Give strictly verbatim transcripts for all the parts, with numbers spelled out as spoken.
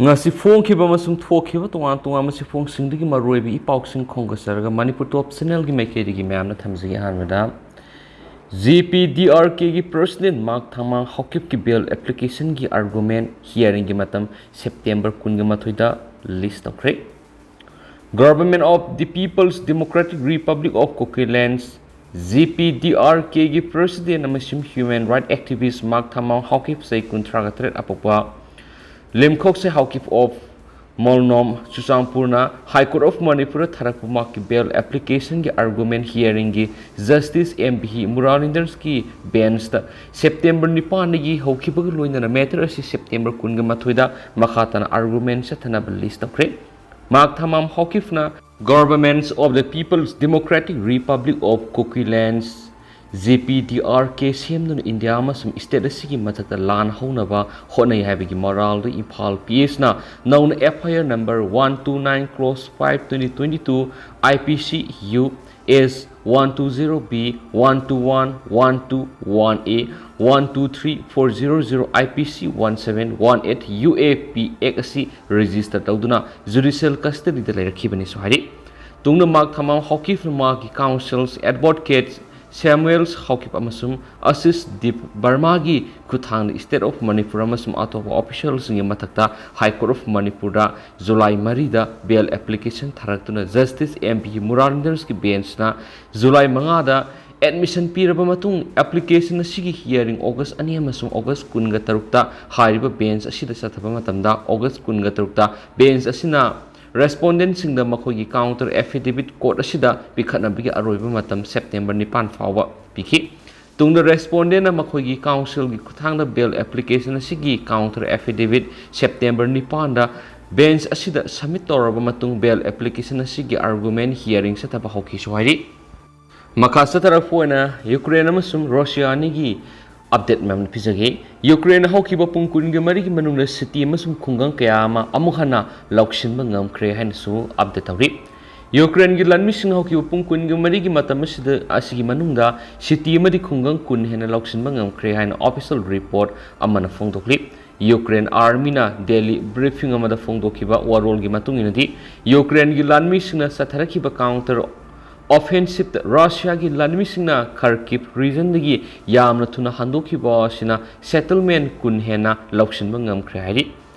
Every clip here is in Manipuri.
ꯉꯁꯤ ꯐꯣꯡꯈꯤꯕ ꯑꯃꯁꯨꯡ ꯊꯣꯛꯈꯤꯕ ꯇꯣꯉꯥꯟ ꯇꯣꯉꯥꯟꯕ ꯆꯦꯐꯣꯡꯁꯤꯡꯗꯒꯤ ꯃꯔꯨꯑꯣꯏꯕ ꯏ ꯄꯥꯎꯁꯤꯡ ꯈꯣꯝꯒꯠꯆꯔꯒ ꯃꯅꯤꯄꯨꯔ ꯇꯣꯞ ꯆꯦꯅꯦꯜꯒꯤ ꯃꯥꯏꯀꯩꯗꯒꯤ ꯃꯌꯥꯝꯅ ꯊꯝꯖꯒꯦ꯫ ꯑꯍꯥꯟꯕꯗ, ꯖꯦ ꯄꯤ ꯗꯤ ꯑꯥꯔ ꯀꯦꯒꯤ ꯄ꯭ꯔꯁꯤꯗꯦꯟ ꯃꯥꯔꯛ ꯊꯥꯡꯃꯥꯡ ꯍꯥꯎꯀꯤꯞꯀꯤ ꯕꯦꯜ ꯑꯦꯄ꯭ꯂꯤꯀꯦꯁꯟꯒꯤ ꯑꯥꯔꯒꯨꯃꯦꯟ ꯍꯤꯌꯥꯔꯤꯡꯒꯤ ꯃꯇꯝ ꯁꯦꯞꯇꯦꯝꯕꯔ ꯀꯨꯟꯒ ꯃꯥꯊꯣꯏꯗ ꯂꯤꯁ ꯇꯧꯈ꯭ꯔꯦ꯫ Government of the People's Democratic Republic of Kukiland, J P D R ꯀꯦꯒꯤ ꯄ꯭ꯔꯁꯤꯗꯦꯟ ꯑꯃꯁꯨꯡ ꯍ꯭ꯌꯨꯃꯦꯟ ꯔꯥꯏꯠ ꯑꯦꯛꯇꯤꯚꯤꯁ ꯃꯥꯔꯛ ꯊꯥꯡꯃꯥꯡ ꯍꯥꯎꯀꯤꯞ ꯆꯍꯤ ꯀꯨꯟꯊ꯭ꯔꯥꯒ ꯇꯔꯦꯠ ꯑꯄꯣꯛꯄ ꯂꯤꯝꯈꯣꯛꯁꯦ ꯍꯥꯎꯀꯤꯞ ꯑꯣꯐ ꯃꯣꯜꯅꯣꯝ ꯆꯨꯔꯆꯥꯟꯄꯨꯔꯅ ꯍꯥꯏ ꯀꯣꯔꯠ ꯑꯣꯐ ꯃꯅꯤꯄꯨꯔꯗ ꯊꯥꯔꯛꯄ ꯃꯥꯔꯛꯀꯤ ꯕꯦꯜ ꯑꯦꯄ꯭ꯂꯤꯀꯦꯁꯟꯒꯤ ꯑꯥꯔꯒꯨꯃꯦꯟ ꯍꯤꯌꯥꯔꯤꯡꯒꯤ ꯖꯁꯇꯤꯁ ꯑꯦꯝ ꯚꯤ ꯃꯨꯔꯥꯂꯤꯟꯗꯔꯁꯀꯤ ꯕꯦꯟꯁꯇ ꯁꯦꯞꯇꯦꯝꯕꯔ ꯅꯤꯄꯥꯟꯗꯒꯤ ꯍꯧꯈꯤꯕꯒ ꯂꯣꯏꯅꯅ ꯃꯦꯇꯔ ꯑꯁꯤ ꯁꯦꯞꯇꯦꯝꯕꯔ ꯀꯨꯟꯒ ꯃꯥꯊꯣꯏꯗ ꯃꯈꯥ ꯇꯥꯅ ꯑꯥꯔꯒꯨꯃꯦꯟ ꯆꯠꯊꯅꯕ ꯂꯤꯁ ꯇꯧꯈ꯭ꯔꯦ꯫ ꯃꯥꯔꯛ ꯊꯥꯡꯃꯥꯡ ꯍꯥꯎꯀꯤꯞꯅ Government of the People's Democratic Republic of Kukiland, J P D R K ꯁꯦꯝꯗꯨꯅ ꯏꯟꯗꯤꯌꯥ ꯑꯃꯁꯨꯡ ꯁ꯭ꯇꯦꯠ ꯑꯁꯤꯒꯤ ꯃꯊꯛꯇ ꯂꯥꯟ ꯍꯧꯅꯕ ꯍꯣꯠꯅꯩ ꯍꯥꯏꯕꯒꯤ ꯃꯔꯥꯜꯗ ꯏꯝꯐꯥꯜ ꯄꯤ ꯑꯦꯁꯅ ꯅꯧꯅ F I R number one two nine cross five twenty twenty two, I P C U S one two zero B one two one one two one A one two three four zero zero I P C one seven one eight U A P Act ꯑꯁꯤ ꯔꯦꯖꯤꯁꯇꯔ ꯇꯧꯗꯨꯅ ꯖꯨꯗꯤꯁꯤꯌꯦꯜ ꯀꯁꯇꯗꯤꯗ ꯂꯩꯔꯛꯈꯤꯕꯅꯤꯁꯨ ꯍꯥꯏꯔꯤ꯫ ꯇꯨꯡꯗ ꯃꯥꯔꯛ ꯊꯥꯡꯃꯥꯡ ꯍꯥꯎꯀꯤꯞꯅ ꯃꯥꯒꯤ ꯀꯥꯎꯟꯁꯤꯜꯁ, ꯑꯦꯗꯚꯣꯀꯦꯠꯁ ꯁꯦꯃꯨꯑꯦꯜꯁ ꯍꯥꯎꯀꯤꯞ ꯑꯃꯁꯨꯡ ꯑꯁꯤꯁ ꯗꯤꯞ ꯕꯔꯃꯥꯒꯤ ꯈꯨꯠꯊꯥꯡꯗ ꯁ꯭ꯇꯦꯠ ꯑꯣꯐ ꯃꯅꯤꯄꯨꯔ ꯑꯃꯁꯨꯡ ꯑꯇꯣꯞꯄ ꯑꯣꯐꯤꯁꯤꯌꯦꯜꯁꯤꯡꯒꯤ ꯃꯊꯛꯇ ꯍꯥꯏ ꯀꯣꯔꯠ ꯑꯣꯐ ꯃꯅꯤꯄꯨꯔꯗ ꯖꯨꯂꯥꯏ ꯃꯔꯤꯗ ꯕꯦꯜ ꯑꯦꯄ꯭ꯂꯤꯀꯦꯁꯟ ꯊꯥꯔꯛꯇꯨꯅ ꯖꯁꯇꯤꯁ ꯑꯦꯝ ꯚꯤ ꯃꯨꯔꯥꯂꯤꯟꯗꯔꯁꯀꯤ ꯕꯦꯟꯁꯅ ꯖꯨꯂꯥꯏ ꯃꯉꯥꯗ ꯑꯦꯗꯃꯤꯁꯟ ꯄꯤꯔꯕ ꯃꯇꯨꯡ ꯑꯦꯄ꯭ꯂꯤꯀꯦꯁꯟ ꯑꯁꯤꯒꯤ ꯍꯤꯌꯥꯔꯤꯡ ꯑꯣꯒꯁ ꯑꯅꯤ ꯑꯃꯁꯨꯡ ꯑꯣꯒꯁ ꯀꯨꯟꯒ ꯇꯔꯨꯛꯇ ꯍꯥꯏꯔꯤꯕ ꯕꯦꯟꯁ ꯑꯁꯤꯗ ꯆꯠꯊꯕ ꯃꯇꯝꯗ ꯑꯣꯒꯁ ꯀꯨꯟꯒ ꯇꯔꯨꯛꯇ ꯕꯦꯟꯁ ꯑꯁꯤꯅ ꯔꯦꯁꯄꯣꯟꯗꯦꯟꯠꯁꯤꯡꯗ ꯃꯈꯣꯏꯒꯤ ꯀꯥꯎꯟꯇꯔ ꯑꯦꯐꯤꯗꯦꯚꯤꯠ ꯀꯣꯔꯠ ꯑꯁꯤꯗ ꯄꯤꯈꯠꯅꯕꯒꯤ ꯑꯔꯣꯏꯕ ꯃꯇꯝ ꯁꯦꯞꯇꯦꯝꯕꯔ ꯅꯤꯄꯥꯟ ꯐꯥꯎꯕ ꯄꯤꯈꯤ꯫ ꯇꯨꯡꯗ ꯔꯦꯁꯄꯣꯟꯗꯦꯟꯠꯅ ꯃꯈꯣꯏꯒꯤ ꯀꯥꯎꯟꯁꯤꯜꯒꯤ ꯈꯨꯠꯊꯥꯡꯗ ꯕꯦꯜ ꯑꯦꯄ꯭ꯂꯤꯀꯦꯁꯟ ꯑꯁꯤꯒꯤ ꯀꯥꯎꯟꯇꯔ ꯑꯦꯐꯤꯗꯦꯚꯤꯠ ꯁꯦꯞꯇꯦꯝꯕꯔ ꯅꯤꯄꯥꯟꯗ ꯕꯦꯟꯁ ꯑꯁꯤꯗ ꯁꯕꯃꯤꯠ ꯇꯧꯔꯕ ꯃꯇꯨꯡ ꯕꯦꯜ ꯑꯦꯄ꯭ꯂꯤꯀꯦꯁꯟ ꯑꯁꯤꯒꯤ ꯑꯥꯔꯒꯨꯃꯦꯟ ꯍꯤꯌꯥꯔꯤꯡ ꯆꯠꯊꯕ ꯍꯧꯈꯤꯁꯨ ꯍꯥꯏꯔꯤ꯫ ꯃꯈꯥ ꯆꯠꯊꯔꯛꯄ ꯑꯣꯏꯅ ꯌꯨꯀ꯭ꯔꯦꯟ ꯑꯃꯁꯨꯡ ꯔꯨꯁꯤꯌꯥ ꯑꯅꯤꯒꯤ ꯑꯞꯗꯦꯠ ꯃꯌꯥꯝ ꯄꯤꯖꯒꯦ꯫ ꯌꯨꯀ꯭ꯔꯦꯟꯅ ꯍꯧꯈꯤꯕ ꯄꯨꯡ ꯀꯨꯟꯒ ꯃꯔꯤꯒꯤ ꯃꯅꯨꯡꯗ ꯁꯤꯇꯤ ꯑꯃꯁꯨꯡ ꯈꯨꯡꯒꯪ ꯀꯌꯥ ꯑꯃ ꯑꯃꯨꯛ ꯍꯟꯅ ꯂꯧꯁꯤꯟꯕ ꯉꯝꯈ꯭ꯔꯦ ꯍꯥꯏꯅꯁꯨ ꯑꯞꯗꯦꯠ ꯇꯧꯔꯤ꯫ ꯌꯨꯀ꯭ꯔꯦꯟꯒꯤ ꯂꯥꯟꯃꯤꯁꯤꯡꯅ ꯍꯧꯈꯤꯕ ꯄꯨꯡ ꯀꯨꯟꯒ ꯃꯔꯤꯒꯤ ꯃꯇꯝ ꯑꯁꯤꯗ, ꯑꯁꯤꯒꯤ ꯃꯅꯨꯡꯗ ꯁꯤꯇꯤ ꯑꯃꯗꯤ ꯈꯨꯡꯒꯪ ꯀꯨꯟ ꯍꯦꯟꯅ ꯂꯧꯁꯤꯟꯕ ꯉꯝꯈ꯭ꯔꯦ ꯍꯥꯏꯅ ꯑꯣꯐꯤꯁꯤꯌꯦꯜ ꯔꯤꯄꯣꯔꯠ ꯑꯃꯅ ꯐꯣꯡꯗꯣꯛꯂꯤ꯫ ꯌꯨꯀ꯭ꯔꯦꯟ ꯑꯥꯔꯃꯤꯅ ꯗꯦꯜꯂꯤ ꯕ꯭ꯔꯤꯐꯤꯡ ꯑꯃꯗ ꯐꯣꯡꯗꯣꯛꯈꯤꯕ ꯋꯥꯔꯣꯜꯒꯤ ꯃꯇꯨꯡ ꯏꯟꯅꯗꯤ, ꯌꯨꯀ꯭ꯔꯦꯟꯒꯤ ꯂꯥꯟꯃꯤꯁꯤꯡꯅ ꯆꯠꯊꯔꯛꯈꯤꯕ ꯀꯥꯎꯟꯇꯔ ꯑꯣꯐꯦꯟꯁꯤꯞꯇ ꯔꯁꯤꯌꯥꯒꯤ ꯂꯥꯟꯃꯤꯁꯤꯡꯅ ꯈꯔꯀꯤꯞ ꯔꯤꯖꯟꯗꯒꯤ ꯌꯥꯝꯅ ꯊꯨꯅ ꯍꯟꯗꯣꯛꯈꯤꯕ ꯑꯁꯤꯅ ꯁꯦꯇꯜꯃꯦꯟ ꯀꯨꯟ ꯍꯦꯟꯅ ꯂꯧꯁꯤꯟꯕ ꯉꯝꯈ꯭ꯔꯦ ꯍꯥꯏꯔꯤ꯫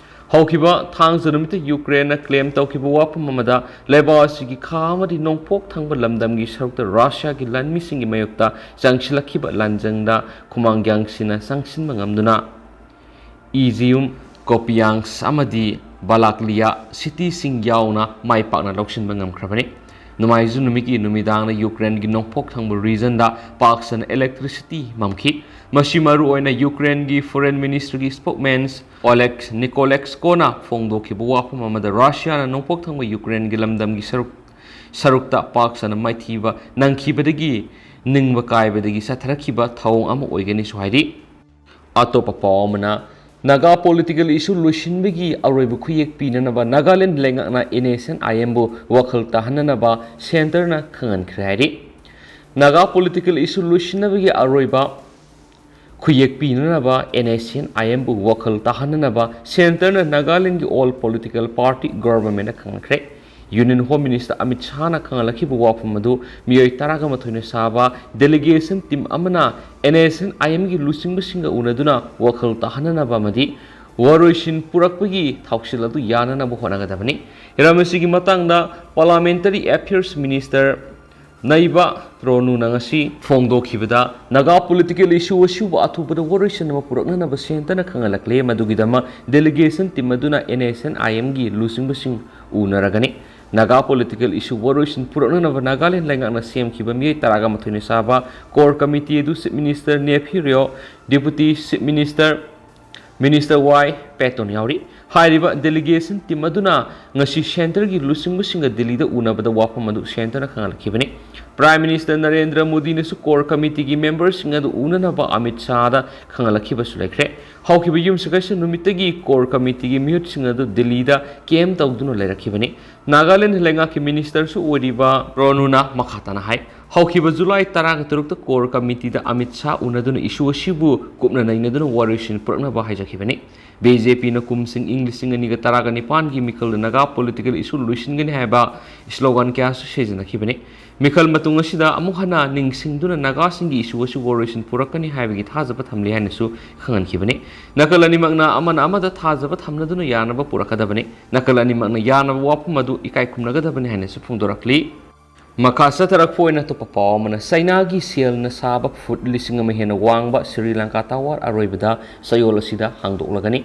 ꯍꯧꯈꯤꯕ ꯊꯥꯡꯖ ꯅꯨꯃꯤꯠꯇ ꯌꯨꯀ꯭ꯔꯦꯟꯅ ꯀ꯭ꯂꯦꯝ ꯇꯧꯈꯤꯕ ꯋꯥꯐꯝ ꯑꯃꯗ, ꯂꯩꯕꯥꯛ ꯑꯁꯤꯒꯤ ꯈꯥ ꯑꯃꯗꯤ ꯅꯣꯡꯄꯣꯛ ꯊꯪꯕ ꯂꯝꯗꯝꯒꯤ ꯁꯔꯨꯛꯇ ꯔꯁꯤꯌꯥꯒꯤ ꯂꯥꯟꯃꯤꯁꯤꯡꯒꯤ ꯃꯥꯌꯣꯛꯇ ꯆꯪꯁꯤꯜꯂꯛꯈꯤꯕ ꯂꯥꯟꯖꯪꯗ ꯈꯨꯃꯥꯡ ꯌꯥꯡꯁꯤꯟꯅ ꯆꯪꯁꯤꯟꯕ ꯉꯝꯗꯨꯅ, ꯏꯖꯤꯌꯨꯝ, ꯀꯣꯄꯤꯌꯥꯡꯁ ꯑꯃꯗꯤ ꯕꯥꯂꯥꯀ꯭ꯂꯤꯌꯥ ꯁꯤꯇꯤꯁꯤꯡ ꯌꯥꯎꯅ ꯃꯥꯏ ꯄꯥꯛꯅ ꯂꯧꯁꯤꯟꯕ ꯉꯝꯈ꯭ꯔꯕꯅꯤ꯫ ꯅꯣꯡꯃꯥꯏꯖꯤꯡ ꯅꯨꯃꯤꯠꯀꯤ ꯅꯨꯃꯤꯗꯥꯡꯗ ꯌꯨꯀ꯭ꯔꯦꯟꯒꯤ ꯅꯣꯡꯄꯣꯛ ꯊꯪꯕ ꯔꯤꯖꯟꯗ ꯄꯥꯛ ꯁꯟꯅ ꯏꯂꯦꯛꯇ꯭ꯔꯤꯁꯤꯇꯤ ꯃꯝꯈꯤ꯫ ꯃꯁꯤ ꯃꯔꯨꯑꯣꯏꯅ ꯌꯨꯀ꯭ꯔꯦꯟꯒꯤ ꯐꯣꯔꯦꯟ ꯃꯤꯅꯤꯁꯇ꯭ꯔꯤꯒꯤ ꯁ꯭ꯄꯣꯛꯃꯦꯟ ꯑꯣꯂꯦꯛꯁ ꯅꯤꯀꯣꯂꯦꯛꯁꯀꯣꯅ ꯐꯣꯡꯗꯣꯛꯈꯤꯕ ꯋꯥꯐꯝ ꯑꯃꯗ, ꯔꯁꯤꯌꯥꯅ ꯅꯣꯡꯄꯣꯛ ꯊꯪꯕ ꯌꯨꯀ꯭ꯔꯦꯟꯒꯤ ꯂꯝꯗꯝꯒꯤ ꯁꯔꯨꯛ, ꯁꯔꯨꯛꯇ ꯄꯥꯛ ꯁꯟꯅ ꯃꯥꯏꯊꯤꯕ ꯅꯪꯈꯤꯕꯗꯒꯤ ꯅꯤꯡꯕ ꯀꯥꯏꯕꯗꯒꯤ ꯆꯠꯊꯔꯛꯈꯤꯕ ꯊꯧꯑꯣꯡ ꯑꯃ ꯑꯣꯏꯒꯅꯤꯁꯨ ꯍꯥꯏꯔꯤ꯫ ꯑꯇꯣꯞꯄ ꯄꯥꯎ ꯑꯃꯅ, ꯅꯥꯒꯥ ꯄꯣꯂꯤꯇꯤꯀꯦꯜ ꯏꯁꯨ ꯂꯣꯏꯁꯤꯟꯕꯒꯤ ꯑꯔꯣꯏꯕ ꯈꯨꯌꯦꯛ ꯄꯤꯅꯅꯕ ꯅꯥꯒꯥꯂꯦꯟ ꯂꯩꯉꯥꯛꯅ ꯑꯦꯟ ꯑꯦꯁ ꯑꯦꯟ ꯑꯥꯏ ꯑꯦꯝꯕꯨ ꯋꯥꯈꯜ ꯇꯥꯍꯟꯅꯅꯕ ꯁꯦꯟꯇꯔꯅ ꯈꯪꯍꯟꯈ꯭ꯔꯦ ꯍꯥꯏꯔꯤ꯫ ꯅꯥꯒꯥ ꯄꯣꯂꯤꯇꯤꯀꯦꯜ ꯏꯁꯨ ꯂꯣꯏꯁꯤꯟꯅꯕꯒꯤ ꯑꯔꯣꯏꯕ ꯈꯨꯌꯦꯛ ꯄꯤꯅꯅꯕ ꯑꯦꯟ ꯑꯦꯁ ꯑꯦꯟ ꯑꯥꯏ ꯑꯦꯝꯕꯨ ꯋꯥꯈꯜ ꯇꯥꯍꯟꯅꯅꯕ ꯁꯦꯟꯇꯔꯅ ꯅꯥꯒꯥꯂꯦꯟꯒꯤ ꯑꯣꯜ ꯄꯣꯂꯤꯇꯤꯀꯦꯜ ꯄꯥꯔꯇꯤ ꯒꯚꯔꯟꯃꯦꯟꯠꯅ ꯈꯪꯍꯟꯈ꯭ꯔꯦ꯫ ꯌꯨꯅꯤꯌꯟ ꯍꯣꯝ ꯃꯤꯅꯤꯁꯇꯔ ꯑꯃꯤꯠ ꯁꯥꯍꯅ ꯈꯪꯍꯜꯂꯛꯈꯤꯕ ꯋꯥꯐꯝ ꯑꯗꯨ ꯃꯤꯑꯣꯏ ꯇꯔꯥꯒ ꯃꯥꯊꯣꯏꯅ ꯁꯥꯕ ꯗꯦꯂꯤꯒꯦꯁꯟ ꯇꯤꯝ ꯑꯃꯅ ꯑꯦꯟ ꯑꯦꯁ ꯑꯦꯟ ꯑꯥꯏ ꯑꯦꯝꯒꯤ ꯂꯨꯆꯤꯡꯕꯁꯤꯡꯒ ꯎꯅꯗꯨꯅ ꯋꯥꯈꯜ ꯇꯥꯍꯟꯅꯅꯕ ꯑꯃꯗꯤ ꯋꯥꯔꯣꯏꯁꯤꯟ ꯄꯨꯔꯛꯄꯒꯤ ꯊꯧꯁꯤꯜ ꯑꯗꯨ ꯌꯥꯅꯅꯕ ꯍꯣꯠꯅꯒꯗꯕꯅꯤ꯫ ꯍꯤꯔꯝ ꯑꯁꯤꯒꯤ ꯃꯇꯥꯡꯗ ꯄꯥꯔꯂꯤꯌꯥꯃꯦꯟꯇꯔꯤ ꯑꯦꯐꯤꯌꯔꯁ ꯃꯤꯅꯤꯁꯇꯔ ꯅꯩꯕ ꯇ꯭ꯔꯣꯅꯨꯅ ꯉꯁꯤ ꯐꯣꯡꯗꯣꯛꯈꯤꯕꯗ, ꯅꯥꯒꯥ ꯄꯣꯂꯤꯇꯤꯀꯦꯜ ꯏꯁꯨ ꯑꯁꯤꯕꯨ ꯑꯊꯨꯕꯗ ꯋꯥꯔꯣꯏꯁꯤꯟ ꯑꯃ ꯄꯨꯔꯛꯅꯅꯕ ꯁꯦꯟꯇꯔꯅ ꯈꯪꯍꯜꯂꯛꯂꯦ꯫ ꯃꯗꯨꯒꯤꯗꯃꯛ ꯗꯦꯂꯤꯒꯦꯁꯟ ꯇꯤꯝ ꯑꯗꯨꯅ ꯑꯦꯟ ꯑꯦꯁ ꯑꯦꯟ ꯑꯥꯏ ꯑꯦꯝꯒꯤ ꯂꯨꯆꯤꯡꯕꯁꯤꯡ ꯎꯅꯔꯒꯅꯤ꯫ ꯅꯥꯒꯥ ꯄꯣꯂꯤꯇꯤꯀꯦꯜ ꯏꯁꯨ ꯋꯥꯔꯣꯏꯁꯤꯟ ꯄꯨꯔꯛꯅꯅꯕ ꯅꯥꯒꯥꯂꯦꯟ ꯂꯩꯉꯥꯛꯅ ꯁꯦꯝꯈꯤꯕ ꯃꯤꯑꯣꯏ ꯇꯔꯥꯒ ꯃꯥꯊꯣꯏꯅ ꯁꯥꯕ ꯀꯣꯔ ꯀꯃꯤꯇꯤ ꯑꯗꯨ chief minister Neiphiu Rio, deputy chief minister minister Y Patton ꯌꯥꯎꯔꯤ꯫ ꯍꯥꯏꯔꯤꯕ ꯗꯦꯂꯤꯒꯦꯁꯟ ꯇꯤꯝ ꯑꯗꯨꯅ ꯉꯁꯤ ꯁꯦꯟꯇꯔꯒꯤ ꯂꯨꯆꯤꯡꯕꯁꯤꯡꯒ ꯗꯤꯜꯂꯤꯗ ꯎꯅꯕꯗ ꯋꯥꯐꯝ ꯑꯗꯨ ꯁꯦꯟꯇꯔꯅ ꯈꯪꯍꯜꯂꯛꯈꯤꯕꯅꯤ꯫ ꯄ꯭ꯔꯥꯏꯝ ꯃꯤꯅꯤꯁꯇꯔ ꯅꯔꯦꯟꯗ꯭ꯔ ꯃꯣꯗꯤꯅꯁꯨ ꯀꯣꯔ ꯀꯃꯤꯇꯤꯒꯤ ꯃꯦꯝꯕꯔꯁꯤꯡ ꯑꯗꯨ ꯎꯅꯅꯕ ꯑꯃꯤꯠ ꯁꯥꯍꯗ ꯈꯪꯍꯜꯂꯛꯈꯤꯕꯁꯨ ꯂꯩꯈ꯭ꯔꯦ꯫ ꯍꯧꯈꯤꯕ ꯌꯨꯝꯁꯀꯩꯁ ꯅꯨꯃꯤꯠꯇꯒꯤ ꯀꯣꯔ ꯀꯃꯤꯇꯤꯒꯤ ꯃꯤꯍꯨꯠꯁꯤꯡ ꯑꯗꯨ ꯗꯤꯜꯂꯤꯗ ꯀꯦꯝ ꯇꯧꯗꯨꯅ ꯂꯩꯔꯛꯈꯤꯕꯅꯤ꯫ ꯅꯥꯒꯥꯂꯦꯟ ꯂꯩꯉꯥꯛꯀꯤ ꯃꯤꯅꯤꯁꯇꯔꯁꯨ ꯑꯣꯏꯔꯤꯕ ꯔꯣꯅꯨꯅ ꯃꯈꯥ ꯇꯥꯅ ꯍꯥꯏ, ꯍꯧꯈꯤꯕ ꯖꯨꯂꯥꯏ ꯇꯔꯥꯒ ꯇꯔꯨꯛꯇ ꯀꯣꯔ ꯀꯃꯤꯇꯤꯗ ꯑꯃꯤꯠ ꯁꯥꯍ ꯎꯅꯗꯨꯅ ꯏꯁꯨ ꯑꯁꯤꯕꯨ ꯀꯨꯞꯅ ꯅꯩꯅꯗꯨꯅ ꯋꯥꯔꯣꯏꯁꯤꯟ ꯄꯨꯔꯛꯅꯕ ꯍꯥꯏꯖꯈꯤꯕꯅꯤ꯫ ꯕꯤ ꯖꯦ ꯄꯤꯅ ꯀꯨꯝꯁꯤꯡ ꯏꯪ ꯂꯤꯁꯤꯡ ꯑꯅꯤꯒ ꯇꯔꯥꯒ ꯅꯤꯄꯥꯟꯒꯤ ꯃꯤꯈꯜꯗ ꯅꯥꯒꯥ ꯄꯣꯂꯤꯇꯤꯀꯦꯜ ꯏꯁꯨ ꯂꯣꯏꯁꯤꯟꯒꯅꯤ ꯍꯥꯏꯕ ꯁ꯭ꯂꯣꯒꯥꯟ ꯀꯌꯥꯁꯨ ꯁꯤꯖꯤꯟꯅꯈꯤꯕꯅꯤ꯫ ꯃꯤꯈꯜ ꯃꯇꯨꯡ ꯑꯁꯤꯗ ꯑꯃꯨꯛ ꯍꯟꯅ ꯅꯤꯡꯁꯤꯡꯗꯨꯅ ꯅꯥꯒꯥꯁꯤꯡꯒꯤ ꯏꯁꯨ ꯑꯁꯤꯕꯨ ꯂꯣꯏꯁꯤꯟ ꯄꯨꯔꯛꯀꯅꯤ ꯍꯥꯏꯕꯒꯤ ꯊꯥꯖꯕ ꯊꯝꯂꯤ ꯍꯥꯏꯅꯁꯨ ꯈꯪꯍꯟꯈꯤꯕꯅꯤ꯫ ꯅꯥꯀꯜ ꯑꯅꯤꯃꯛꯅ ꯑꯃꯅ ꯑꯃꯗ ꯊꯥꯖꯕ ꯊꯝꯅꯗꯨꯅ ꯌꯥꯅꯕ ꯄꯨꯔꯛꯀꯗꯕꯅꯤ꯫ ꯅꯥꯀꯜ ꯑꯅꯤꯃꯛꯅ ꯌꯥꯅꯕ ꯋꯥꯐꯝ ꯑꯗꯨ ꯏꯀꯥꯏ ꯈꯨꯝꯅꯒꯗꯕꯅꯤ ꯍꯥꯏꯅꯁꯨ ꯐꯣꯡꯗꯣꯔꯛꯂꯤ꯫ ꯃꯈꯥ ꯆꯠꯊꯔꯛꯄ ꯑꯣꯏꯅ ꯑꯇꯣꯞꯄ ꯄꯥꯎ ꯑꯃꯅ, ꯆꯩꯅꯥꯒꯤ ꯁꯦꯜꯅ ꯁꯥꯕ ꯐꯨꯠ ꯂꯤꯁꯤꯡ ꯑꯃ ꯍꯦꯟꯅ ꯋꯥꯡꯕ ꯁ꯭ꯔꯤ ꯂꯪꯀꯥ ꯇꯋꯥꯔ ꯑꯔꯣꯏꯕꯗ ꯆꯌꯣꯜ ꯑꯁꯤꯗ ꯍꯥꯡꯗꯣꯛꯂꯒꯅꯤ꯫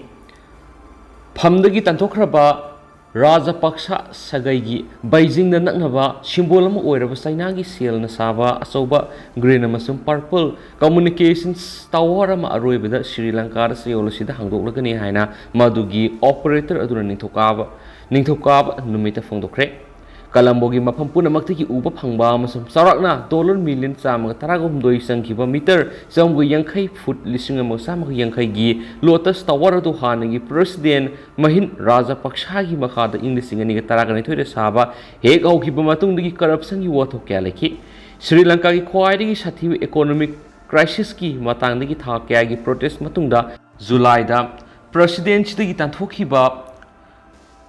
ꯐꯝꯗꯒꯤ ꯇꯥꯟꯊꯣꯛꯈ꯭ꯔꯕ ꯔꯥꯖꯄꯛꯁ ꯁꯥꯒꯩꯒꯤ ꯕꯩꯖꯤꯡꯗ ꯅꯛꯅꯕ ꯁꯤꯝꯕꯣꯜ ꯑꯃ ꯑꯣꯏꯔꯕ ꯆꯩꯅꯥꯒꯤ ꯁꯦꯜꯅ ꯁꯥꯕ ꯑꯆꯧꯕ ꯒ꯭ꯔꯤꯟ ꯑꯃꯁꯨꯡ ꯄꯔꯄꯜ ꯀꯝꯃꯨꯅꯤꯀꯦꯁꯟꯁ ꯇꯋꯥꯔ ꯑꯃ ꯑꯔꯣꯏꯕꯗ ꯁ꯭ꯔꯤ ꯂꯪꯀꯥꯗ ꯆꯌꯣꯜ ꯑꯁꯤꯗ ꯍꯥꯡꯗꯣꯛꯂꯒꯅꯤ ꯍꯥꯏꯅ ꯃꯗꯨꯒꯤ ꯑꯣꯄꯔꯦꯇꯔ ꯑꯗꯨꯅ ꯅꯤꯡꯊꯧꯀꯥꯕ, ꯅꯤꯡꯊꯧꯀꯥꯕ ꯅꯨꯃꯤꯠꯇ ꯐꯣꯡꯗꯣꯛꯈ꯭ꯔꯦ꯫ ꯀꯂꯝꯕꯣꯒꯤ ꯃꯐꯝ ꯄꯨꯝꯅꯃꯛꯇꯒꯤ ꯎꯕ ꯐꯪꯕ ꯑꯃꯁꯨꯡ ꯆꯥꯎꯔꯥꯛꯅ ꯗꯣꯂꯔ ꯃꯤꯂꯤꯌꯟ ꯆꯥꯝꯃꯒ ꯇꯔꯥꯒ ꯍꯨꯝꯗꯣꯏ ꯆꯪꯈꯤꯕ ꯃꯤꯇꯔ ꯆꯥꯝꯃꯒ ꯌꯥꯡꯈꯩ, ꯐꯨꯠ ꯂꯤꯁꯤꯡ ꯑꯃꯒ ꯆꯥꯝꯃꯒ ꯌꯥꯡꯈꯩꯒꯤ ꯂꯣꯇꯁ ꯇꯋꯥꯔ ꯑꯗꯨ ꯍꯥꯟꯅꯒꯤ ꯄ꯭ꯔꯦꯁꯤꯗꯦꯟ ꯃꯍꯤꯟ ꯔꯥꯖꯄꯛꯁꯥꯒꯤ ꯃꯈꯥꯗ ꯏꯪ ꯂꯤꯁꯤꯡ ꯑꯅꯤꯒ ꯇꯔꯥꯒ ꯅꯤꯊꯣꯏꯗ ꯁꯥꯕ ꯍꯦꯛ ꯍꯧꯈꯤꯕ ꯃꯇꯨꯡꯗꯒꯤ ꯀꯔꯞꯁꯟꯒꯤ ꯋꯥꯊꯣꯛ ꯀꯌꯥ ꯂꯩꯈꯤ꯫ ꯁ꯭ꯔꯤ ꯂꯪꯀꯥꯒꯤ ꯈ꯭ꯋꯥꯏꯗꯒꯤ ꯁꯥꯊꯤꯕ ꯏꯀꯣꯅꯣꯃꯤꯛ ꯀ꯭ꯔꯥꯏꯁꯤꯁꯀꯤ ꯃꯇꯥꯡꯗꯒꯤ ꯊꯥ ꯀꯌꯥꯒꯤ ꯄ꯭ꯔꯣꯇꯦꯁ ꯃꯇꯨꯡꯗ ꯖꯨꯂꯥꯏꯗ ꯄ꯭ꯔꯦꯁꯤꯗꯦꯟꯁꯤꯗꯒꯤ ꯇꯥꯟꯊꯣꯛꯈꯤꯕ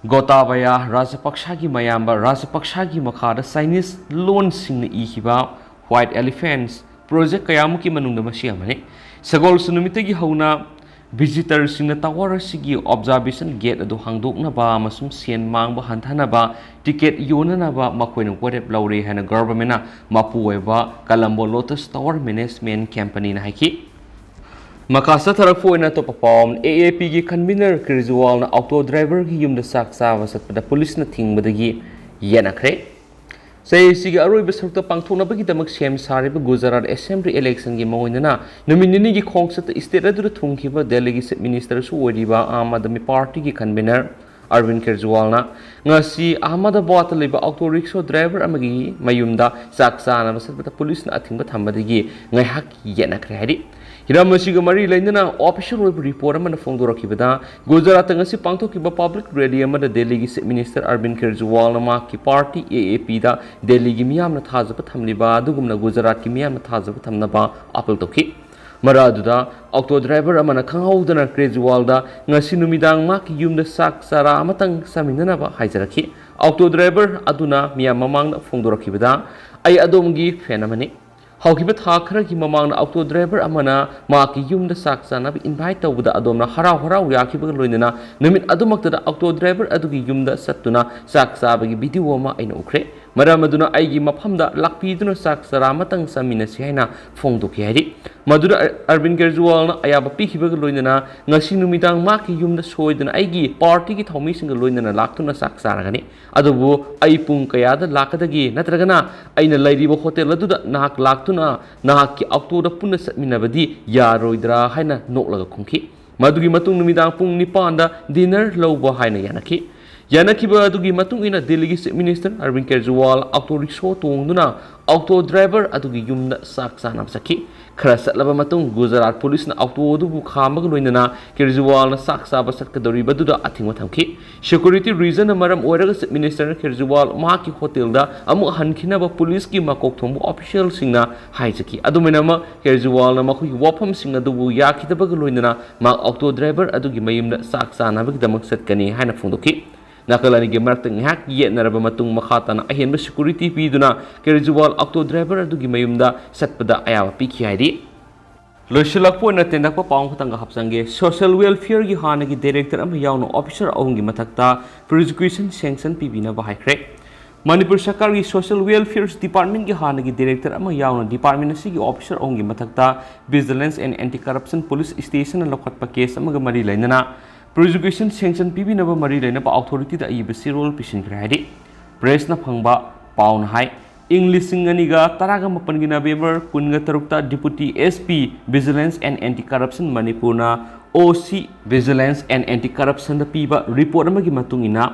ꯒꯣꯇꯥꯕꯌꯥ ꯔꯥꯖꯄꯛꯁꯥꯒꯤ ꯃꯌꯥꯝꯕ ꯔꯥꯖꯄꯛꯁꯥꯒꯤ ꯃꯈꯥꯗ ꯆꯥꯏꯅꯤꯁ ꯂꯣꯟꯁꯤꯡꯅ ꯏꯈꯤꯕ ꯋꯥꯏꯠ ꯑꯦꯂꯤꯐꯦꯟꯠꯁ ꯄ꯭ꯔꯣꯖꯦꯛ ꯀꯌꯥꯃꯨꯛꯀꯤ ꯃꯅꯨꯡꯗ ꯃꯁꯤ ꯑꯃꯅꯤ꯫ ꯁꯒꯣꯜꯁꯦꯟ ꯅꯨꯃꯤꯠꯇꯒꯤ ꯍꯧꯅ ꯚꯤꯖꯤꯇꯔꯁꯤꯡꯅ ꯇꯋꯥꯔ ꯑꯁꯤꯒꯤ ꯑꯣꯕꯖꯥꯔꯕꯦꯁꯟ ꯒꯦꯠ ꯑꯗꯨ ꯍꯥꯡꯗꯣꯛꯅꯕ ꯑꯃꯁꯨꯡ ꯁꯦꯟ ꯃꯥꯡꯕ ꯍꯟꯊꯅꯕ ꯇꯤꯀꯦꯠ ꯌꯣꯟꯅꯅꯕ ꯃꯈꯣꯏꯅ ꯋꯥꯔꯦꯞ ꯂꯧꯔꯦ ꯍꯥꯏꯅ ꯒꯚꯔꯟꯃꯦꯟꯠꯅ ꯃꯄꯨ ꯑꯣꯏꯕ ꯀꯂꯝꯕꯣ ꯂꯣꯇꯁ ꯇꯋꯥꯔ ꯃꯦꯅꯦꯖꯃꯦꯟꯠ ꯀꯝꯄꯅꯤꯅ ꯍꯥꯏꯈꯤ꯫ ꯃꯈꯥ ꯆꯠꯊꯔꯛꯄ ꯑꯣꯏꯅ ꯑꯇꯣꯞꯄ ꯄꯥꯎ ꯑꯃꯅ, ꯑꯦ ꯑꯦ ꯄꯤꯒꯤ ꯀꯟꯚꯤꯅꯔ ꯀꯦꯖ꯭ꯔꯤꯋꯥꯜꯅ ꯑꯣꯇꯣ ꯗ꯭ꯔꯥꯏꯚꯔꯒꯤ ꯌꯨꯝꯗ ꯆꯥꯛ ꯆꯥꯕ ꯆꯠꯄꯗ ꯄꯨꯂꯤꯁꯅ ꯊꯤꯡꯕꯗꯒꯤ ꯌꯦꯠꯅꯈ꯭ꯔꯦ꯫ ꯆꯍꯤꯁꯤꯒꯤ ꯑꯔꯣꯏꯕ ꯁꯔꯨꯛꯇ ꯄꯥꯡꯊꯣꯛꯅꯕꯒꯤꯗꯃꯛ ꯁꯦꯝ ꯁꯥꯔꯤꯕ ꯒꯨꯖꯔꯥꯠ ꯑꯦꯁꯦꯝꯕ꯭ꯂꯤ ꯏꯂꯦꯛꯁꯟꯒꯤ ꯃꯥꯡꯑꯣꯏꯅꯅ ꯅꯨꯃꯤꯠ ꯅꯤꯅꯤꯒꯤ ꯈꯣꯡꯆꯠꯇ ꯏꯁꯇꯦꯠ ꯑꯗꯨꯗ ꯊꯨꯡꯈꯤꯕ ꯗꯦꯜꯂꯤꯒꯤ ꯆꯤꯐ ꯃꯤꯅꯤꯁꯇꯔꯁꯨ ꯑꯣꯏꯔꯤꯕ ꯑꯥꯝ ꯑꯥꯗꯃꯤ ꯄꯥꯔꯇꯤꯒꯤ ꯀꯟꯚꯤꯅꯔ ꯑꯔꯕꯤꯟ ꯀꯦꯖ꯭ꯔꯤꯋꯥꯜꯅ ꯉꯁꯤ ꯑꯍꯃꯗꯥꯕꯥꯗꯇ ꯂꯩꯕ ꯑꯣꯇꯣ ꯔꯤꯛꯁꯣ ꯗ꯭ꯔꯥꯏꯚꯔ ꯑꯃꯒꯤ ꯃꯌꯨꯝꯗ ꯆꯥꯛ ꯆꯥꯅꯕ ꯆꯠꯄꯗ ꯄꯨꯂꯤꯁꯅ ꯑꯊꯤꯡꯕ ꯊꯝꯕꯗꯒꯤ ꯉꯥꯏꯍꯥꯛ ꯌꯦꯠꯅꯈ꯭ꯔꯦ ꯍꯥꯏꯔꯤ꯫ ꯍꯤꯔꯝ ꯑꯁꯤꯒ ꯃꯔꯤ ꯂꯩꯅꯅ ꯑꯣꯐꯤꯁꯤꯌꯦꯜ ꯑꯣꯏꯕ ꯔꯤꯄꯣꯔꯠ ꯑꯃꯅ ꯐꯣꯡꯗꯣꯔꯛꯈꯤꯕꯗ, ꯒꯨꯖꯔꯥꯠꯇ ꯉꯁꯤ ꯄꯥꯡꯊꯣꯛꯈꯤꯕ ꯄꯕ꯭ꯂꯤꯛ ꯔꯦꯂꯤ ꯑꯃꯗ ꯗꯦꯜꯂꯤꯒꯤ ꯆꯤꯐ ꯃꯤꯅꯤꯁꯇꯔ ꯑꯔꯕꯤꯟ ꯀꯦꯖ꯭ꯔꯤꯋꯥꯜꯅ ꯃꯍꯥꯛꯀꯤ ꯄꯥꯔꯇꯤ ꯑꯦ ꯑꯦ ꯄꯤꯗ ꯗꯦꯜꯂꯤꯒꯤ ꯃꯤꯌꯥꯝꯅ ꯊꯥꯖꯕ ꯊꯝꯂꯤꯕ ꯑꯗꯨꯒꯨꯝꯅ ꯒꯨꯖꯔꯥꯠꯀꯤ ꯃꯤꯌꯥꯝꯅ ꯊꯥꯖꯕ ꯊꯝꯅꯕ ꯑꯥꯄꯤꯜ ꯇꯧꯈꯤ꯫ ꯃꯔꯛ ꯑꯗꯨꯗ ꯑꯣꯇꯣ ꯗ꯭ꯔꯥꯏꯚꯔ ꯑꯃꯅ ꯈꯪꯍꯧꯗꯅ ꯀꯦꯖ꯭ꯔꯤꯋꯥꯜꯗ ꯉꯁꯤ ꯅꯨꯃꯤꯗꯥꯡ ꯃꯍꯥꯛꯀꯤ ꯌꯨꯝꯗ ꯆꯥꯛ ꯆꯔꯥ ꯑꯃꯇꯪ ꯆꯥꯃꯤꯟꯅꯅꯕ ꯍꯥꯏꯖꯔꯛꯈꯤ꯫ ꯑꯣꯇꯣ ꯗ꯭ꯔꯥꯏꯚꯔ ꯑꯗꯨꯅ ꯃꯤꯌꯥꯝ ꯃꯃꯥꯡꯗ ꯐꯣꯡꯗꯣꯔꯛꯈꯤꯕꯗ, "ꯑꯩ ꯑꯗꯣꯝꯒꯤ ꯐꯦꯟ ꯑꯃꯅꯤ꯫ ꯍꯧꯈꯤꯕ ꯊꯥ ꯈꯔꯒꯤ ꯃꯃꯥꯡꯗ ꯑꯣꯇꯣ ꯗ꯭ꯔꯥꯏꯚꯔ ꯑꯃꯅ ꯃꯍꯥꯛꯀꯤ ꯌꯨꯝꯗ ꯆꯥꯛ ꯆꯥꯅꯕ ꯏꯟꯚꯥꯏꯠ ꯇꯧꯕꯗ ꯑꯗꯣꯝꯅ ꯍꯔꯥꯎ ꯍꯔꯥꯎ ꯌꯥꯈꯤꯕꯒ ꯂꯣꯏꯅꯅ ꯅꯨꯃꯤꯠ ꯑꯗꯨꯃꯛꯇꯗ ꯑꯣꯇꯣ ꯗ꯭ꯔꯥꯏꯚꯔ ꯑꯗꯨꯒꯤ ꯌꯨꯝꯗ ꯆꯠꯇꯨꯅ ꯆꯥꯛ ꯆꯥꯕꯒꯤ ꯚꯤꯗꯤꯑꯣ ꯑꯃ ꯑꯩꯅ ꯎꯈ꯭ꯔꯦ꯫ ꯃꯔꯝ ꯑꯗꯨꯅ ꯑꯩꯒꯤ ꯃꯐꯝꯗ ꯂꯥꯛꯄꯤꯗꯨꯅ ꯆꯥꯛ ꯆꯔꯥ ꯑꯃꯇꯪ ꯆꯥꯃꯤꯟꯅꯁꯤ" ꯍꯥꯏꯅ ꯐꯣꯡꯗꯣꯛꯈꯤ ꯍꯥꯏꯔꯤ꯫ ꯃꯗꯨꯗ ꯑ-, ꯑꯔꯕꯤꯟ ꯀꯦꯖ꯭ꯔꯤꯋꯥꯜꯅ ꯑꯌꯥꯕ ꯄꯤꯈꯤꯕꯒ ꯂꯣꯏꯅꯅ ꯉꯁꯤ ꯅꯨꯃꯤꯗꯥꯡ ꯃꯍꯥꯛꯀꯤ ꯌꯨꯝꯗ ꯁꯣꯏꯗꯅ ꯑꯩꯒꯤ ꯄꯥꯔꯇꯤꯒꯤ ꯊꯧꯃꯤꯁꯤꯡꯒ ꯂꯣꯏꯅꯅ ꯂꯥꯛꯇꯨꯅ ꯆꯥꯛ ꯆꯥꯔꯒꯅꯤ꯫ ꯑꯗꯨꯕꯨ ꯑꯩ ꯄꯨꯡ ꯀꯌꯥꯗ ꯂꯥꯛꯀꯗꯒꯦ, ꯅꯠꯇ꯭ꯔꯒꯅ ꯑꯩꯅ ꯂꯩꯔꯤꯕ ꯍꯣꯇꯦꯜ ꯑꯗꯨꯗ ꯅꯍꯥꯛ ꯂꯥꯛꯇꯨꯅ ꯅꯍꯥꯛꯀꯤ ꯑꯣꯇꯣꯗ ꯄꯨꯟꯅ ꯆꯠꯃꯤꯟꯅꯕꯗꯤ ꯌꯥꯔꯣꯏꯗ꯭ꯔꯥ ꯍꯥꯏꯅ ꯅꯣꯛꯂꯒ ꯈꯨꯝꯈꯤ꯫ ꯃꯗꯨꯒꯤ ꯃꯇꯨꯡ ꯅꯨꯃꯤꯗꯥꯡ ꯄꯨꯡ ꯅꯤꯄꯥꯟꯗ ꯗꯤꯅꯔ ꯂꯧꯕ ꯍꯥꯏꯅ ꯌꯥꯅꯈꯤ꯫ ꯌꯥꯅꯈꯤꯕ ꯑꯗꯨꯒꯤ ꯃꯇꯨꯡ ꯏꯟꯅ ꯗꯤꯜꯂꯤꯒꯤ ꯆꯤꯐ ꯃꯤꯅꯤꯁꯇꯔ ꯑꯔꯕꯤꯟ ꯀꯦꯖ꯭ꯔꯤꯋꯥꯜ ꯑꯣꯇꯣ ꯔꯤꯛꯁꯣ ꯇꯣꯡꯗꯨꯅ ꯑꯣꯇꯣ ꯗ꯭ꯔꯥꯏꯚꯔ ꯑꯗꯨꯒꯤ ꯌꯨꯝꯗ ꯆꯥꯛ ꯆꯥꯅꯕ ꯆꯠꯈꯤ꯫ ꯈꯔ ꯆꯠꯂꯕ ꯃꯇꯨꯡ ꯒꯨꯖꯔꯥꯠ ꯄꯨꯂꯤꯁꯅ ꯑꯣꯇꯣ ꯑꯗꯨꯕꯨ ꯈꯥꯝꯕꯒ ꯂꯣꯏꯅꯅ ꯀꯦꯖ꯭ꯔꯤꯋꯥꯜꯅ ꯆꯥꯛ ꯆꯥꯕ ꯆꯠꯀꯗꯧꯔꯤꯕꯗꯨꯗ ꯑꯊꯤꯡꯕ ꯊꯝꯈꯤ꯫ ꯁꯦꯀ꯭ꯌꯨꯔꯤꯇꯤ ꯔꯤꯖꯟꯅ ꯃꯔꯝ ꯑꯣꯏꯔꯒ ꯆꯤꯐ ꯃꯤꯅꯤꯁꯇꯔ ꯀꯦꯖ꯭ꯔꯤꯋꯥꯜ ꯃꯍꯥꯛꯀꯤ ꯍꯣꯇꯦꯜꯗ ꯑꯃꯨꯛ ꯍꯟꯈꯤꯅꯕ ꯄꯨꯂꯤꯁꯀꯤ ꯃꯀꯣꯛ ꯊꯣꯡꯕ ꯑꯣꯐꯤꯁꯤꯌꯦꯜꯁꯤꯡꯅ ꯍꯥꯏꯖꯈꯤ꯫ ꯑꯗꯨꯝ ꯑꯣꯏꯅꯃꯛ, ꯀꯦꯖ꯭ꯔꯤꯋꯥꯜꯅ ꯃꯈꯣꯏꯒꯤ ꯋꯥꯐꯝꯁꯤꯡ ꯑꯗꯨꯕꯨ ꯌꯥꯈꯤꯗꯕꯒ ꯂꯣꯏꯅꯅ ꯃꯍꯥꯛ ꯑꯣꯇꯣ ꯗ꯭ꯔꯥꯏꯚꯔ ꯑꯗꯨꯒꯤ ꯃꯌꯨꯝꯗ ꯆꯥꯛ ꯆꯥꯅꯕꯒꯤꯗꯃꯛ ꯆꯠꯀꯅꯤ ꯍꯥꯏꯅ ꯐꯣꯡꯗꯣꯛꯈꯤ꯫ ꯅꯥꯀꯜ ꯑꯅꯤꯒꯤ ꯃꯔꯛꯇ ꯉꯥꯏꯍꯥꯛ ꯌꯦꯠꯅꯔꯕ ꯃꯇꯨꯡ, ꯃꯈꯥ ꯇꯥꯅ ꯑꯍꯦꯟꯕ ꯁꯦꯀ꯭ꯌꯨꯔꯤꯇꯤ ꯄꯤꯗꯨꯅ ꯀꯦꯖ꯭ꯔꯤꯋꯥꯜ ꯑꯣꯇꯣ ꯗ꯭ꯔꯥꯏꯚꯔ ꯑꯗꯨꯒꯤ ꯃꯌꯨꯝꯗ ꯆꯠꯄꯗ ꯑꯌꯥꯕ ꯄꯤꯈꯤ ꯍꯥꯏꯔꯤ꯫ ꯂꯣꯏꯁꯤꯜꯂꯛꯄ ꯑꯣꯏꯅ ꯇꯦꯟꯇꯛꯄ ꯄꯥꯎ ꯑꯃꯈꯛꯇꯪꯒ ꯍꯥꯞꯆꯟꯒꯦ꯫ ꯁꯣꯁꯤꯌꯦꯜ ꯋꯦꯜꯐꯤꯌꯔꯒꯤ ꯍꯥꯟꯅꯒꯤ ꯗꯥꯏꯔꯦꯛꯇꯔ ꯑꯃ ꯌꯥꯎꯅ ꯑꯣꯐꯤꯁꯔ ꯑꯍꯨꯝꯒꯤ ꯃꯊꯛꯇ ꯄ꯭ꯔꯣꯁꯤꯀ꯭ꯌꯨꯁꯟ ꯁꯦꯡꯁꯟ ꯄꯤꯕꯤꯅꯕ ꯍꯥꯏꯈ꯭ꯔꯦ꯫ ꯃꯅꯤꯄꯨꯔ ꯁꯔꯀꯥꯔꯒꯤ ꯁꯣꯁꯤꯌꯦꯜ ꯋꯦꯜꯐꯤꯌꯔ ꯗꯤꯄꯥꯔꯠꯃꯦꯟꯒꯤ ꯍꯥꯟꯅꯒꯤ ꯗꯥꯏꯔꯦꯛꯇꯔ ꯑꯃ ꯌꯥꯎꯅ ꯗꯤꯄꯥꯔꯠꯃꯦꯟ ꯑꯁꯤꯒꯤ ꯑꯣꯐꯤꯁꯔ ꯑꯍꯨꯝꯒꯤ ꯃꯊꯛꯇ ꯚꯤꯖꯤꯂꯦꯟꯁ ꯑꯦꯟ ꯑꯦꯟꯇꯤ ꯀꯔꯞꯁꯟ ꯄꯨꯂꯤꯁ ꯁ꯭ꯇꯦꯁꯟꯅ ꯂꯧꯈꯠꯄ ꯀꯦꯁ ꯑꯃꯒ ꯃꯔꯤ ꯂꯩꯅꯅ ꯄ꯭ꯔꯣꯁꯤꯀ꯭ꯌꯨꯁꯟ ꯁꯦꯡꯁꯟ ꯄꯤꯕꯤꯅꯕ ꯃꯔꯤ ꯂꯩꯅꯕ ꯑꯣꯊꯣꯔꯤꯇꯤꯗ ꯑꯏꯕ ꯆꯦꯔꯣꯜ ꯄꯤꯁꯤꯟꯈ꯭ꯔꯦ ꯍꯥꯏꯔꯤ꯫ ꯄ꯭ꯔꯦꯁꯅ ꯐꯪꯕ ꯄꯥꯎꯅ ꯍꯥꯏ, ꯏꯪ ꯂꯤꯁꯤꯡ ꯑꯅꯤꯒ ꯇꯔꯥꯒ ꯃꯥꯄꯟꯒꯤ ꯅꯕꯦꯝꯕꯔ ꯀꯨꯟꯒ ꯇꯔꯨꯛꯇ deputy S P vigilance and anti corruption ꯃꯅꯤꯄꯨꯔꯅ ꯑꯣ ꯁꯤ ꯚꯤꯖꯤꯂꯦꯟꯁ ꯑꯦꯟ ꯑꯦꯟꯇꯤ ꯀꯔꯞꯁꯟꯗ ꯄꯤꯕ ꯔꯤꯄꯣꯔꯠ ꯑꯃꯒꯤ ꯃꯇꯨꯡ ꯏꯟꯅ,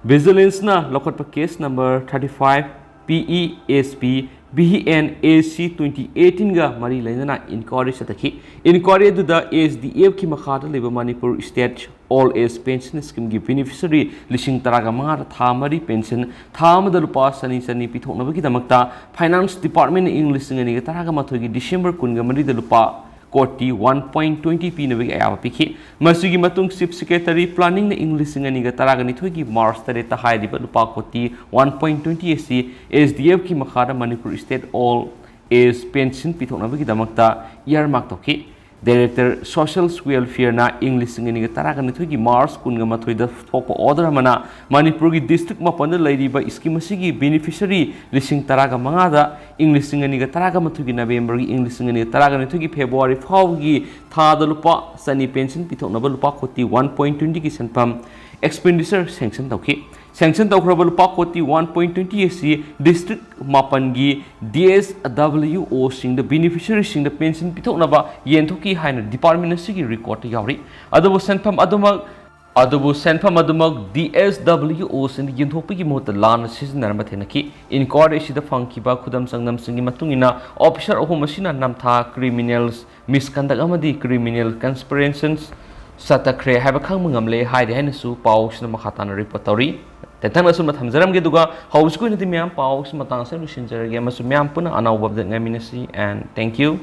ꯚꯤꯖꯤꯂꯦꯟꯁꯅ ꯂꯧꯈꯠꯄ case number thirty five P E S P V N A C twenty ꯑꯩꯠꯇꯤꯟꯒ ꯃꯔꯤ ꯂꯩꯅꯅ ꯏꯟꯀ꯭ꯋꯥꯏꯔꯤ ꯆꯠꯊꯈꯤ꯫ ꯏꯟꯀ꯭ꯋꯥꯏꯔꯤ ꯑꯗꯨꯗ ꯑꯦꯁ ꯗꯤ ꯑꯦꯐꯀꯤ ꯃꯈꯥꯗ ꯂꯩꯕ Manipur state old age pension ꯁ꯭ꯀꯤꯝꯒꯤ ꯕꯦꯅꯤꯐꯤꯁꯔꯤ ꯂꯤꯁꯤꯡ ꯇꯔꯥꯒ ꯃꯉꯥꯗ ꯊꯥ ꯃꯔꯤ ꯄꯦꯟꯁꯟ ꯊꯥ ꯑꯃꯗ ꯂꯨꯄꯥ ꯆꯅꯤ ꯆꯅꯤ ꯄꯤꯊꯣꯛꯅꯕꯒꯤꯗꯃꯛꯇ ꯐꯥꯏꯅꯥꯟꯁ ꯗꯤꯄꯥꯔꯠꯃꯦꯟꯅ ꯏꯪ ꯂꯤꯁꯤꯡ ꯑꯅꯤꯒ ꯇꯔꯥꯒ ꯃꯥꯊꯣꯏꯒꯤ ꯗꯤꯁꯦꯝꯕꯔ ꯀꯨꯟꯒ ꯃꯔꯤꯗ ꯂꯨꯄꯥ ꯀꯣꯇꯤ ꯋꯥꯟ ꯄꯣꯏꯟ ꯇ꯭ꯋꯦꯟꯇꯤ ꯄꯤꯅꯕꯒꯤ ꯑꯌꯥꯕ ꯄꯤꯈꯤ꯫ ꯃꯁꯤꯒꯤ ꯃꯇꯨꯡ Chief Secretary Planning ꯅ ꯏꯪ ꯂꯤꯁꯤꯡ ꯑꯅꯤꯒ ꯇꯔꯥꯒ ꯅꯤꯊꯣꯏꯒꯤ March ꯇꯔꯦꯠꯇ ꯍꯥꯏꯔꯤꯕ ꯂꯨꯄꯥ ꯀꯣꯇꯤ ꯋꯥꯟ ꯄꯣꯏꯟ ꯇ꯭ꯋꯦꯟꯇꯤ ꯑꯁꯤ S D F ꯀꯤ ꯃꯈꯥꯗ Manipur State Old Age Pension ꯄꯤꯊꯣꯛꯅꯕꯒꯤꯗꯃꯛꯇ earmark ꯇꯧꯈꯤ꯫ Director Social Welfare ꯅ ꯏꯪ ꯂꯤꯁꯤꯡ ꯑꯅꯤꯒ ꯇꯔꯥꯒ ꯅꯤꯊꯣꯏꯒꯤ March ꯀꯨꯟꯒ ꯃꯥꯊꯣꯏꯗ ꯊꯣꯛꯄ order ꯑꯃꯅ ꯃꯅꯤꯄꯨꯔꯒꯤ district ꯃꯥꯄꯟꯗ ꯂꯩꯔꯤꯕ scheme ꯑꯁꯤꯒꯤ beneficiary ꯂꯤꯁꯤꯡ ꯇꯔꯥꯒ ꯃꯉꯥꯗ ꯏꯪ ꯂꯤꯁꯤꯡ ꯑꯅꯤꯒ ꯇꯔꯥꯒ ꯃꯥꯊꯣꯏꯒꯤ November ꯒꯤ ꯏꯪ ꯂꯤꯁꯤꯡ ꯑꯅꯤꯒ ꯇꯔꯥꯒ ꯅꯤꯊꯣꯏꯒꯤ February ꯐꯥꯎꯕꯒꯤ ꯊꯥꯗ ꯂꯨꯄꯥ ꯆꯅꯤ pension ꯄꯤꯊꯣꯛꯅꯕ ꯂꯨꯄꯥ ꯀꯣꯇꯤ ꯋꯥꯟ ꯄꯣꯏꯟ ꯇ꯭ꯋꯦꯟꯇꯤꯒꯤ ꯁꯦꯟꯐꯝ expenditure sanction ꯇꯧꯈꯤ꯫ Sanction ꯇꯧꯈ꯭ꯔꯕ ꯂꯨꯄꯥ ꯀꯣꯇꯤ ꯋꯥꯟ ꯄꯣꯏꯟ ꯇ꯭ꯋꯦꯟꯇꯤ ꯑꯁꯤ district ꯃꯥꯄꯟꯒꯤ D S W O ꯁꯤꯡꯗ beneficiary ꯁꯤꯡꯗ pension ꯄꯤꯊꯣꯛꯅꯕ ꯌꯦꯟꯊꯣꯛꯈꯤ ꯍꯥꯏꯅ department ꯑꯁꯤꯒꯤ record ꯇ ꯌꯥꯎꯔꯤ꯫ ꯑꯗꯨꯕꯨ ꯁꯦꯟꯐꯝ ꯑꯗꯨꯃꯛ ꯑꯗꯨꯕꯨ ꯁꯦꯟꯐꯝ ꯑꯗꯨꯃꯛ D S W O ꯁꯤꯡꯗ ꯌꯦꯟꯊꯣꯛꯄꯒꯤ ꯃꯍꯨꯠꯇ ꯂꯥꯟꯅ ꯁꯤꯖꯤꯟꯅꯔꯝꯕ ꯊꯦꯡꯅꯈꯤ꯫ Inquiry ꯑꯁꯤꯗ ꯐꯪꯈꯤꯕ ꯈꯨꯗꯝ ꯆꯥꯡꯗꯝꯁꯤꯡꯒꯤ ꯃꯇꯨꯡ ꯏꯟꯅ, officer ꯑꯍꯨꯝ ꯑꯁꯤꯅ ꯅꯝꯊꯥꯛ, criminals, misconduct ꯑꯃꯗꯤ criminal conspirations ꯆꯠꯊꯈ꯭ꯔꯦ ꯍꯥꯏꯕ ꯈꯪꯕ ꯉꯝꯂꯦ ꯍꯥꯏꯔꯤ ꯍꯥꯏꯅꯁꯨ ꯄꯥꯎ ꯑꯁꯤꯅ ꯃꯈꯥ ꯇꯥꯅ report ꯇꯧꯔꯤ꯫ ꯇꯦꯟꯇꯛꯅ ꯑꯁꯨꯝꯅ ꯊꯝꯖꯔꯝꯒꯦ, ꯑꯗꯨꯒ ꯍꯧꯖꯤꯛꯀꯤ ꯑꯣꯏꯅꯗꯤ ꯃꯌꯥꯝ ꯄꯥꯎ ꯑꯁꯤ ꯃꯇꯥꯡ ꯑꯁꯤꯗ ꯂꯣꯏꯁꯤꯟꯖꯔꯒꯦ, ꯑꯃꯁꯨꯡ ꯃꯌꯥꯝ ꯄꯨꯟꯅ ꯑꯅꯧꯕ update ꯉꯥꯏꯃꯤꯟꯅꯁꯤ, and thank you꯫